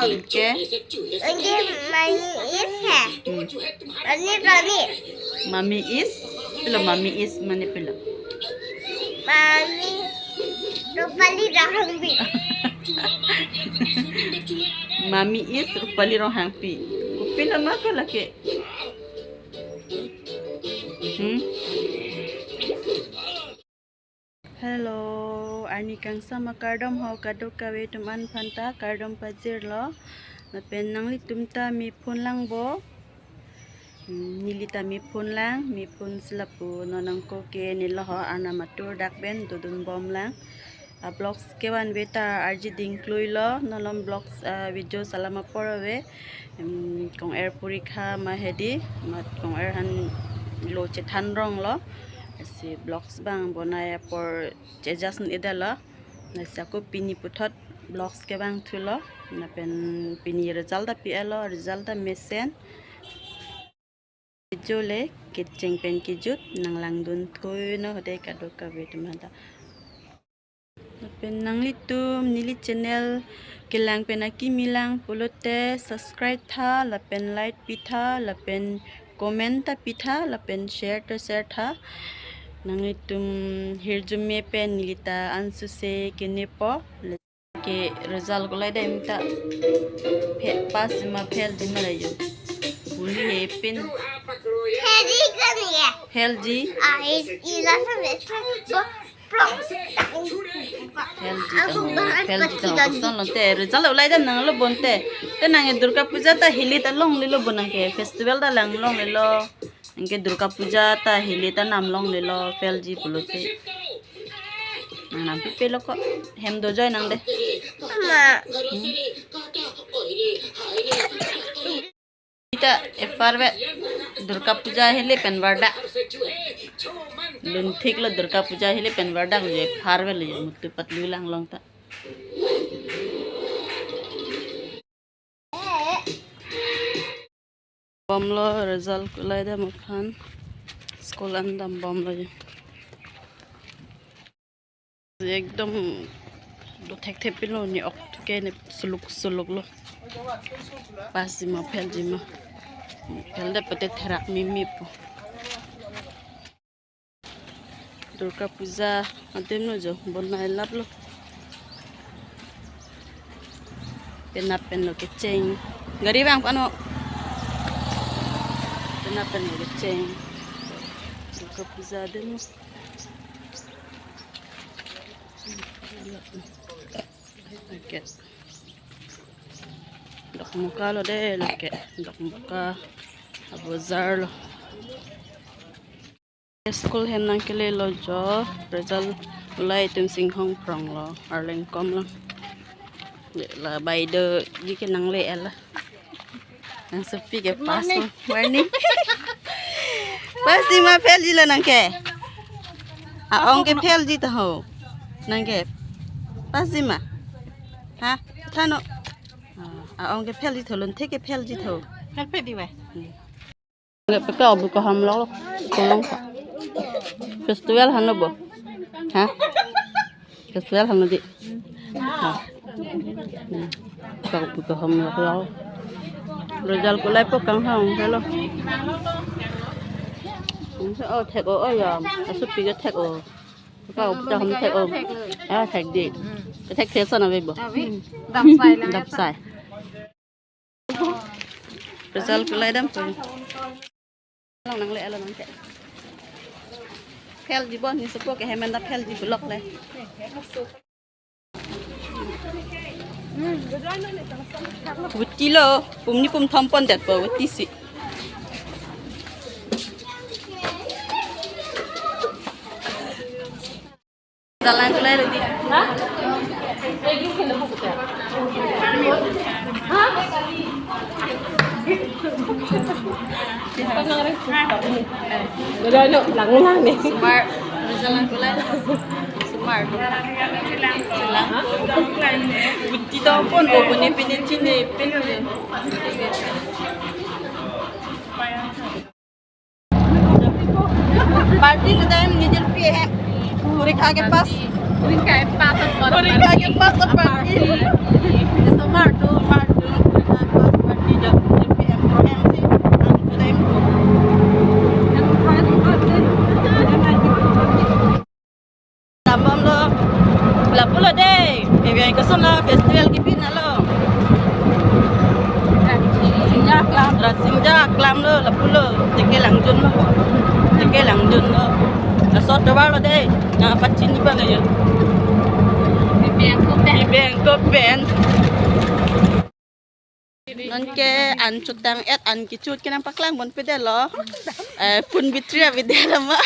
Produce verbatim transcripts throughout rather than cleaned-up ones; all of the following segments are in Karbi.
Okay. Only Mummy is here. Hmm. Only Mummy. Mummy is? Pilo Mummy is mane pilo? Mummy Rupali Ronghangpi. Mummy is Rupali Ronghangpi. Pilo ma ko lake? Hmm? Hello, arni kangsam akardom ho kadokave atum an aphanta kardom pajirlo. Lapen nanglitum ta me phone lang bo. Hmm, neli ta me phone lang, me phone si lapu non angko ke neli ho arnam atur dak pen dodun bom lang. A vlogs kevan ave ta arji ding kluilo, non along vlogs, ah, video salam apor ave. Em, kong-er porikha ma hedi, mat kong-er han lo chethan ronglo. Lasi vlogs abang bonai apor chejas un-edetlo. Lasi ako pini puthot vlogs kevang thulo. Lapen pini result ta pi-etlo, result ta mesen. Video le kecheng pen kejut nang langdun thunon hode kadokave atum aphanta. Lapen nanglitum neli channel kelang pen akimi lang pulote subscribe tha, lapen like pitha, lapen comment ta pitha, lapen share ta share tha. Nanglitum hirjume pen neli ta ansose kenepo. Ke result kolai dam ta phe-, pass ma fail ji ma la jo. Buli he pin. Fail ji kani ya? Fail ji. Ah, is, is that a mistake? Pro-, pro-, Fail ji ta ho, fail ji ta ho. Koson lo te, result kolai dam nanglo bonte. Te nang Durga Puja ta hilit ta longlelo bon nang ke, festival ta lang longlelo. Anke Durga Puja ta hilit ta nam longlelo, fail ji pulote. Nang nam pipe lo ko, hem dojoi nang de. Mama. Hmm? Ita e farve Durga Puja hile pen vardak. Lunthik lo Durga Puja hile pen vardak je farve lo je mutu patlu lang long ta. Bomlo result kolai dam aphan school an dam bomlo je. Ekdom do thekthep pilo ne ok ke ne suluk suluk lo. Pass ji ma fail ji ma. Fail det pute therak mimi pu. Durga Puja adim lo jo bonai lap lo. Penap pen lo kecheng. Gari vang pano. Penap pen lo kecheng. Durga Puja adim lo. Lake. Dokmoka lo de lake. Dokmoka abojar lo. School hem nangkelelo jo, result ulai atum singhong prong lo, arleng kom lo. La baideo ji ke nangle-etlo. Nangsopi ke pass lo. Morning. Pass ji ma fail ji lo nang ke? A-ong ke fail ji ta ho. Nang ke pass ji ma? Ha? Tha non. A-ong ke fail ji tho, lunthik ke fail ji tho. Fail pe di we. Hmm. Nge peka obu kaham lo, kolong ka. Festival hanu bo. Ha? Festival hanu di. Ha. Hmm. Peka obu kaham lo. Result kolai po kanghang, hello. Oh, thek o, oh ya. Asopi ke thek o. Peka obu kaham thek o. Ah, thek di. Thek thek sana be bo. Dam sai lang. Dam sai. Result kolai dam pu. Lang nangle-etlo nang ke. Fail ji bo, ne sopo ke hem anta fail ji bulok le. Vuti lo, pum ni pum thom pon det po, vuti si. Jalan kulai lagi. Ha? Ha? Dodo, no, lang lang ni. Smart. Jalan kulai. Smart. Jalan. Jalan. Buti to pon, o pon ni pini chini pin. Party today nijil pi hai. Porikha ke pass. Porikha ke pass. Porikha ke pass to party. Iso mar do, mar do. Singja aklam lo, lapulo, teke langjun lo. Teke langjun lo. Laso tovar lo dei. Na pachini bang ayo. Bibeng ko pen. Bibeng ko pen. Nonke an chutang et an kichut ke nangpaklang ponpe dei lo. Eh, phone battery avedetlo ma.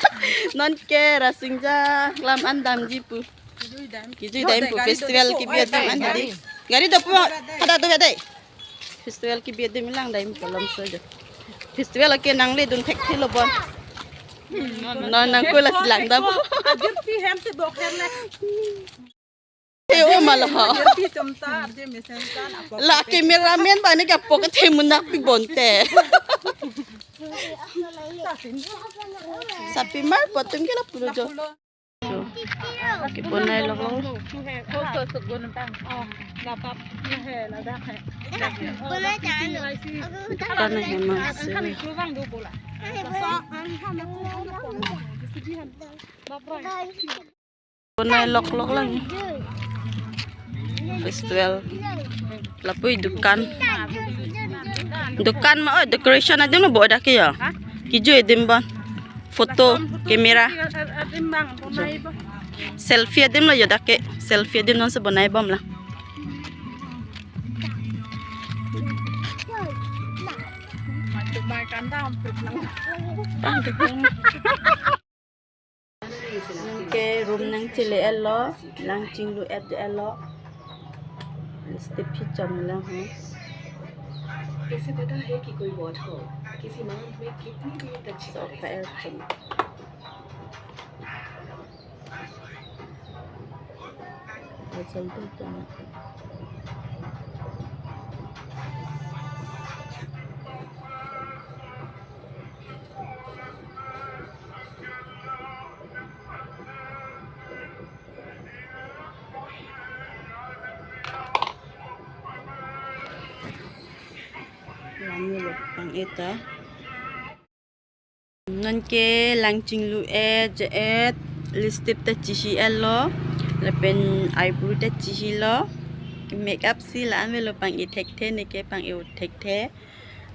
Nonke Rasinja aklam an damji pu. Kijui dam pu, festival kebi adim an dei. Gari dopo, kada do dei. Festival kebi adim lang dam pu lom so jo. Festival ke nangledun thekthelo bon. Non nangkoi lasi lang dam. Ajut pi hem si bok hem le. Te o malo ho. Ajut pi chomta, arje mesen kan, apok. La cameraman bang ne ke apok the munak pi bonte. Sapimar potum ke lapulo jo. Kebonai lok lok. Kan he ma se. Kebonai lok lok lang. Festival. Lapu dukan. Dukan ma, oh, decoration adim lo bo dak ke ya. Kijui adim bon. Photo, camera. Selfie adim lo yo dak ke. Selfie adim non si bonai bom la. Nonke room nangchele etlo, nangchinglu et etlo. Step hi chom lang ho. इसे पता है कि कोई वॉट हो किसी माउंट में कितनी देर तक छिपा रह सकता है? Lamlo pang-et ta. Nonke langchinglu et, je et, lipstick ta chihi etlo, lapen eyebrow ta chihilo. Makeup si la-an avelo pang-e thekthe, neke pang-e thekthe.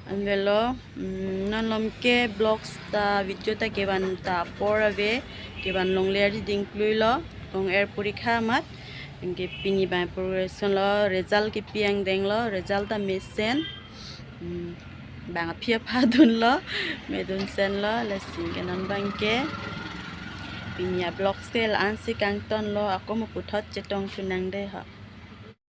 An avelo, mm, non lom ke vlogs ta video ta kevan ta apor ave, kevan longle ari dingkluilo, kong er porikha amat, anke pini bang progression lo, result kepi angdeng lo, result ta mesen, mm, bang aphi apha dunlo, medun senlo, lasi ke non bang ke, pini a vlogs ke la-an si kangtonlo, ako mo puthot chetong thu nang dei ho.